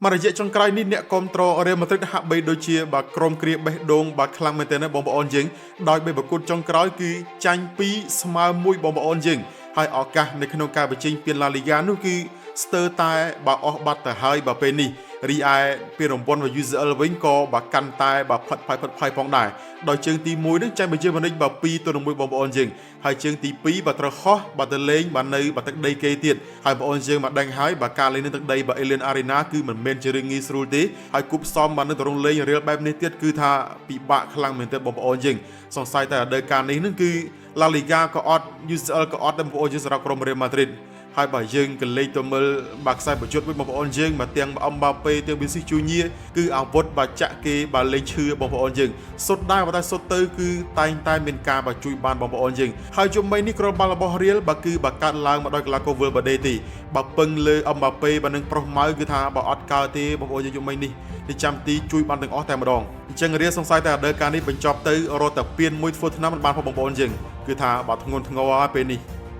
មួយរយៈចុងក្រោយនេះអ្នកគាំទ្ររៀលម៉ាឌ្រីតហាក់បីដូចជាបាទក្រុមគ្រាបេះដូងបាទខ្លាំងមែនទែនណាបងប្អូនយើងដោយបីប្រកួតចុងក្រោយគឺចាញ់2ស្មើ1បងប្អូនយើងហើយឱកាសនៅក្នុងការបញ្ចេញពានឡាលីហ្គានោះគឺស្ទើរតែបាទអស់បាត់ទៅហើយបាទពេលនេះរីឯពានរង្វាន់ UCL វិញក៏បាទកាន់តែបាទផិតផាយផិតផាយផងដែរដោយជើងទី1នឹងចាញ់បញ្ជាម៉ានិចបាទ2-1បងប្អូនយើងហើយជើងទី2បាទត្រូវហោះបាទទៅលេងបាទនៅបាទទឹកដីគេទៀតហើយបងប្អូនយើងបាទដឹងហើយបាទការលេងនៅទឹកដីបាទ Allianz Arena គឺមិនមែនជារឿងងាយស្រួលទេហើយគូផ្សំបាទនៅត្រង់លេងរៀលបែបនេះទៀតគឺថាពិបាកខ្លាំងមែនទែនបងប្អូនយើងសង្ស័យតែរដូវកាលនេះនឹងគឺ La Liga ក៏អត់ UCL ក៏អត់ដែរបងប្អូនយើងសម្រាប់ក្រុម Real Madrid ហើយបើយើងក៏លេខទៅមើលបាទខ្សែប្រយុទ្ធវិញបងប្អូនយើងមកទាំងអឹមបាប៉េទាំងវីស៊ីជូញៀគឺអាវុធបាទចាក់គេបាទលេងឈឺបងប្អូនយើងសុទ្ធដែរតែសុទ្ធទៅគឺតែងតែមានការបាទជួយបានបងប្អូនយើងហើយជុំបីនេះក្រុមបាល់របស់រៀលបាទគឺបាទកាត់ឡើងមកដោយកីឡាករវើលបាដេទីបាទពឹងលើអឹមបាប៉េបាទនឹងប្រុសម៉ៅគឺថាបើអត់កើតទេបងប្អូនយើងជុំបីនេះនេះចាំទីជួយបានទាំងអស់តែម្ដងអញ្ចឹងរៀលសង្ស័យតែរដូវកាលនេះបញ្ចប់ទៅរត់តែពៀនមួយធ្វើឆ្នាំមិនបានផងបងប្អូនយើងគឺថាបាទធ្ងន់ធ្ងរហើយពេលនេះ។